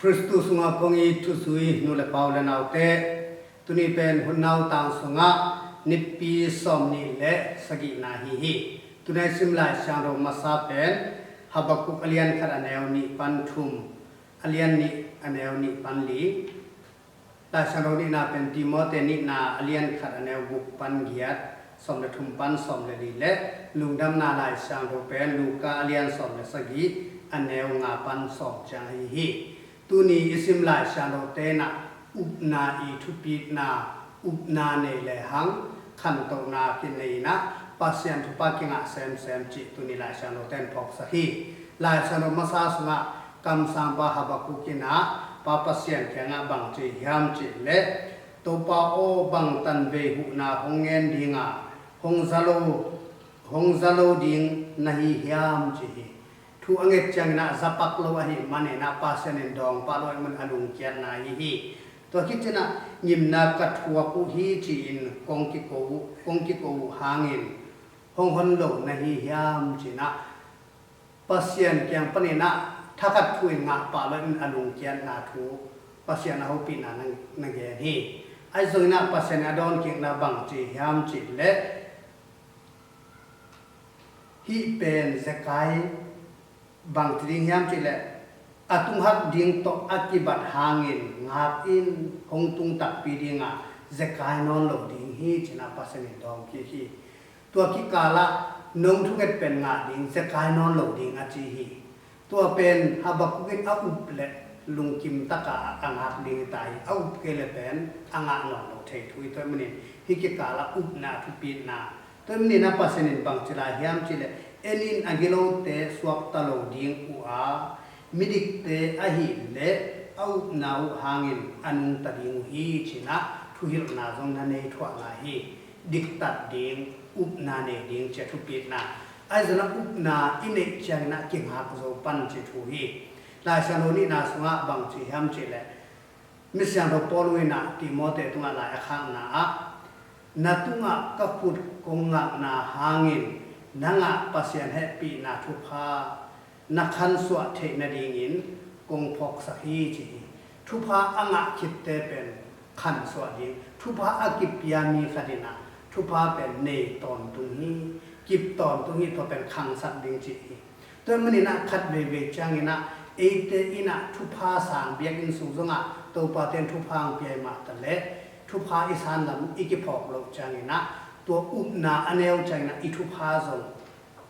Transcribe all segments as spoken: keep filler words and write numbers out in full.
Khristu sungah kong it thuzui nu le pa u le naute, tuni pen hun nautang sungah nipi sawmnih le sagihna ahi hi. Tuni a i sim Lai Siangtho masa pen Habakuk a lian khat a neu nih pan thum, a lian nih a neu nih pan li. Lai Siangtho nihna pen Timote nihna a lian khat a neu guk pan giat, sawm le thum pan sawm le li le Lungdamna Lai Siangtho pen Luka a lian sawm le sagih a neu nga pan sawm ciang ahi hi. Tuni i sim Lai Siangtho tenah upna i thupitna, upna nei le hang khantohna kinei inah Pasian thupha kingah semsem cih tuni Lai Siangtho ten phawksak hi. Lai Siangtho masa sungah kamsangpa Habakuk inah Pa Pasian kiangah bang ci hiam cih leh, Topa aw, bang tanvei huhna hong ngen dinga hong za lo, hong za lo ding na hi hiam ci hi. Thu a nget cianginah zapak lo ahi maninah Pasian in dawng pah lo ahi man a lungkiatna ahi hi. Tua khit cianah ngimna ka thuak uh hi ci-in kong kiko uh, kong kiko uh hangin hong hon lo na hi hiam cinah Pasian kiang paninah thakhat thu in ngah pah lo in a lungkiatna thu Pasian a hopihna na, na gen hi. Ahi zonginah Pasian in a dawnkikna bang ci hiam cih leh, hih pen zekai bang ci ding hiam cih leh, a tunghak ding tawh a kibat hangin ngak in, hong tung takpi dinga zekai nawn lo ding hi cinah Pasian in dawng kik hi. Tua kikalah nong thunget pen ngah ding, zekai nawn lo ding a ci hi. Tua pen Habakuk in a up leh lungkim taka a ngak ding hi ta hi. A up kei leh pen a ngah nawn lo thei thu hi. Tua ahih manin hih kikalah upna thupitna, tua ahih manin a Pasian in bang ci lai hiam cih leh, en in, a gilote suakta lo ding uh a, midikte ahih leh a upna uh hangin a nungta ding uh hi cinah thuhilhna zong na nei thuah lai hi. Diktat ding, upna nei ding ci a thupitna. Ahi zonah upna i neih cianginah kingak zo pan ci thu hi. Lai Siangtho nihna sungah bang ci hiam cih leh, Misiangtho Paul inah Timote tungah lai a khakna ah, na tungah ka khut kong ngakna hangin na ngah Pasian hehpihna thupha na khansuah theih nadingin kong phawksak hi ci hi. Thupha a ngah khitte pen khansuah ding, thupha a kipia mi khat inah thupha pen nei tawntung hi, kip tawntung hi, tua pen khangsak ding ci hi. Tua ahih maninah khat veivei cianginah eite inah thupha sang biakinn sung zongah Topa ten thupha ang pia hi mah taleh thupha i san lam i kiphawk loh cianginah tua upna a neu cianginah i thupha zong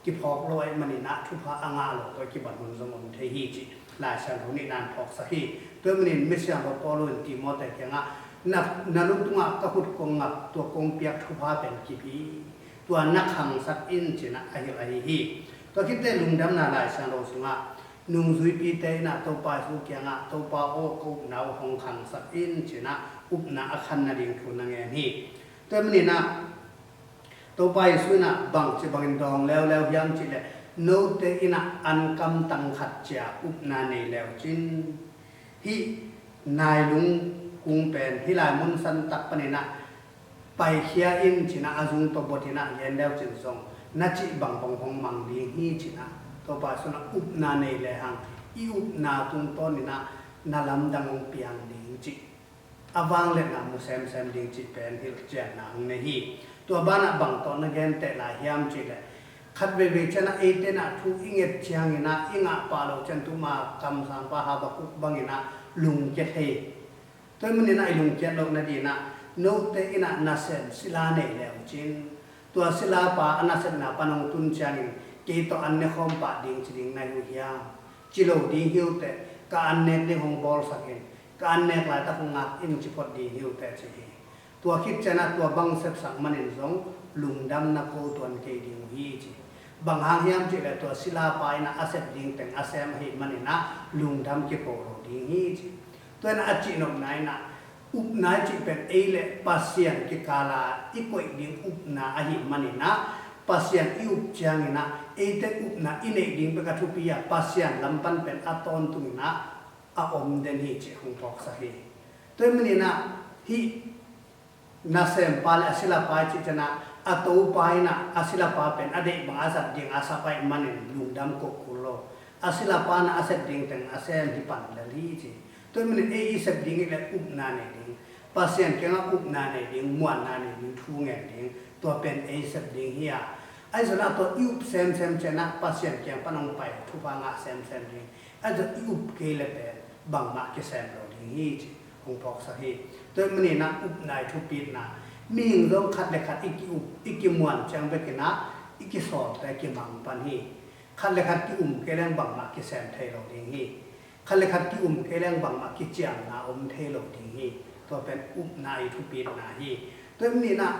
kiphawk lo ahih maninah thupha a ngah lo tawh i kibat hun zong om thei hi cih Lai Siangtho nihna in phawksak hi. Tua ahih manin Misiangtho Paul in Timote kiangah na, na lungtungah ka khut kong ngak, tua kong piak thupha pen kip hi. Tua na khangsak in cinah a hilh ahi hi. Tua khitteh Lungdamna Lai Siangtho sungah nungzuipite inah Topa Jesu kiangah, Topa aw, ka upna uh hong khangsak in cinah upna a khan nading thu na ngen hi. Tua ahih maninah Topa Jesu inah bangci bangin dawng leuleu hiam cih leh, note inah ankamtang khat cia upna nei leu cin, hih nailung kung pen hih lai mun santak paninah paikhia in cinah a zung tawh bot inah gen leu cin zong na cih bangbang hong mang ding hi cinah Topa Jesu inah upna nei lehang i upna tungtawn inah na lamdang hong piang ding cih a vangliatna mu semsem ding cih pen hilh cianna hong nei hi. Tua banah bang tawh na genteh lai hiam cih leh, khat veivei cianah eite inah thu i nget cianginah i ngah pah loh ciang tuma kamsangpa Habakuk banginah lungkia thei. Tua ahih maninah i lungkiat loh nadinah note inah nasem sila nei leu cin, tua silapa a nasepna pan hong tun ciangin kei tawh an ne khawm pah ding ci ding na hi uh hiam? Ci lo ding hi uh teh, ka an nek ding hong bawlsak in, ka an nek laitak hong ngak in ci phot ding hi uh teh ci hi. Tua khit cianah tua bang sepsak manin zong lungdamna ko tuan kei ding uh hi ci. Bang hang hiam cih leh tua silapa inah a sep ding teng a sem ahih maninah lungdam kiko lo ding hi ci. Tua inah a cihnopna inah upna i cih pen ei le Pasian kikala i koih ding upna ahih maninah Pasian i up cianginah eite upna i neih ding bek a thupi a, Pasian lam pan pen a tawntunginah a om den hi cih hong phawksak hi. Tua ahih maninah hih nasempa le a silapa i cih cianah a topa inah a silapa pen a deih bang a zat ding a sap ahih manin lungdam ko kul lo. A silapa inah a sep ding teng a sem hi pan lel hi ci. Tua manin ei i sep ding i le upna nei ding, Pasian kiangah upna nei ding, muanna nei ding, thu ngen ding, tua pen ei sep ding hi a. Ahi zongin ah tua i up semsem ciangin ah Pasian kiang pan hong pai thupha ngah semsem ding. Ahi zong i up kei le pen bangmah kisem lo ding hi ci hong phawksak hi. Tua manin ah upna i thupitna, mihing zong khat le khat i ki-up, i kimuan ciang bekin ah i kisawlte kimang pan hi. Khat le khat ki-um kei leng bangmah kisem thei lo ding hi. Khat le khat ki-um kei leng bangmah kiciamna om thei lo ding hi. Tua pen upna i thupitna hi. Tua manin ah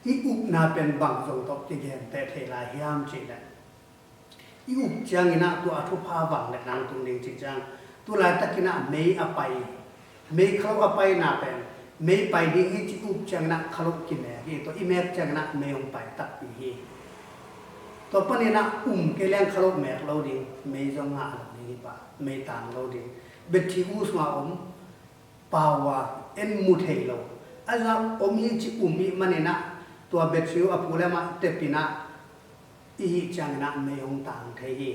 i upna pen bang zong tawh kigenteh thei lai hiam cih leh, i up ciangin ah tua a thupha vangliatna hong tung ding cih ciang, tu laitakin ah mei a pai, mei khalo a paina pen, mei pai ding hi ci up ciangin ah khalo kimek hi. Tua i mek ciangin ah mei hong pai takpi hi. Tua panin ah um kei leng khalo mek lo ding, mei zong ngah lo ding hi pah, mei tang lo ding. Battery u sungah om, power en mu thei lo. A zah om hi ci um i hih manin ah tua battery u a pu le amah tepin ah i hih ciangin ah mei hong tang thei hi.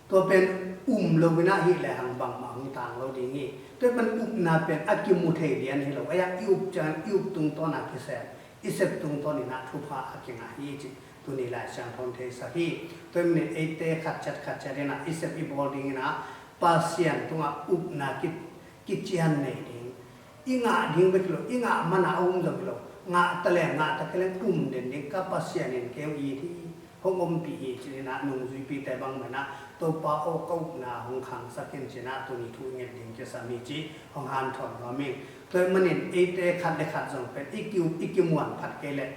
Tua pen um lo in ah hih lehang bangmah hong tang lo ding hi. Tua pen upna pen a kimu thei lian hi lo. Ahi zongin i up ciangin i up tungtawn a kisem, i sep tungtawn in ah thupha a kingah hi ci tuni Lai Siangtho in theisak hi. Tua manin eite khat ciat khat ciat in ah i sep i bawl dingin ah Pasian tungah upna ki, kician nei ding. I ngah ding bek hi lo, i ngah man a um zong hi lo. Ngah ta leng, ngah ta kei leng um den ding, ka Pasian in kei hong it hi, hong ompih hi ci-in ah nungzuipite bang mah in ah Topa aw, ka upna hong khangsak in ci-in ah tuni thu i nget ding kisam hi ci hong hanthawn nuam ing. Tua ahih manin eite khat le khat zong pen i ki-, i kimuan phat kei leh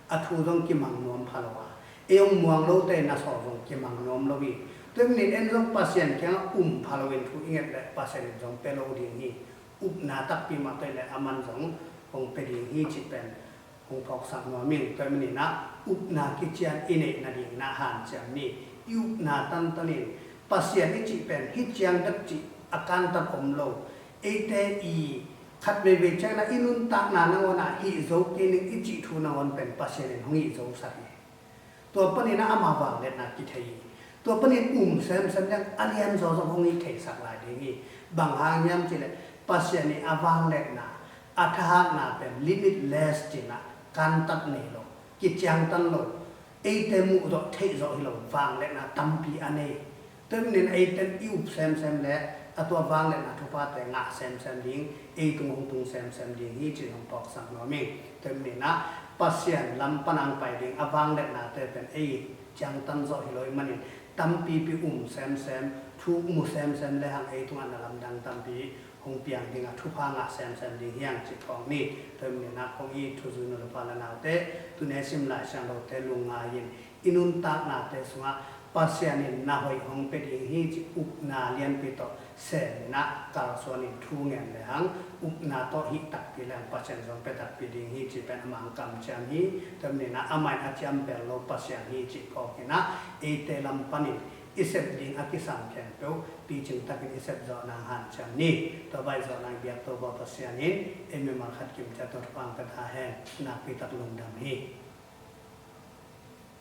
a thu zong kimang nuam pha lo a, ei hong muang lote na sawl zong kimang nuam lo hi. Tua ahih manin en zong Pasian kiangah um pha loin thu i nget leh Pasian in zong pia lo ding hi. Upna takpi mah tawh i leh aman zong hong pia ding hi cih pen hong phawksak nuam ing. Tua ahih manin ah upna kician i neih nadingin ah hanciam ni. I upna tantan in, Pasian i cih pen hih ciang bek cih a kantan om lo. Eite i khat veivei ciangin ah i nuntakna nangawn ah hih zo kei ning i cih thu nangawn pen Pasian in hong hih zosak hi. Tua panin ah ama vangliatna kithei hi. Tua panin um semsem leng a lianzaw zong hong hih theisak lai ding hi. Bang hang hiam cih leh Pasian i a vangliatna, a thahatna pen limitless ci-in ah kantat nei lo, kiciangtan lo, eite muh zawh theih zawh hi lo vangliatna tampi a nei. Tua ahih manin eite in i up semsem leh a tua vangliatna thuphate ngah semsem ding, ei tung hong tung semsem ding hi ci-in hong phawksak nuam ing. Tua ahih manin ah Pasian lam pan hong pai ding a vangliatnate pen ei ciangtan zawh hi lo ahih manin tampipi um semsem, thu mu semsem lehang ei tungah na lamdang tampi hong piang ding a, thupha ngah semsem ding hi hang cih phawk ni. Tua ahih manin ah kong it thuzui nu le pa le naute, tuni a i sim Lai Siangthote lungngai-in i nuntaknate sungah Pasian in na hoih hong pia ding hi cih upna lianpi tawh semin ah kalsuanin thu ngen lehang upna tawh hih takpi lehang Pasian zong pia takpi ding hi cih pen amah in kamciam hi. Tua ahih manin ah amah in a ciam bel lo Pasian hi cih phawkin ah eite lam panin i sep ding a kisam khempeuh picing takin i sep zawh nang hanciam ni. Tua bang i zawh nang biak Topa Pasian in ei mimal khat kim ciat tawh thupha hong pia ta hen. Nakpi tak lungdam hi.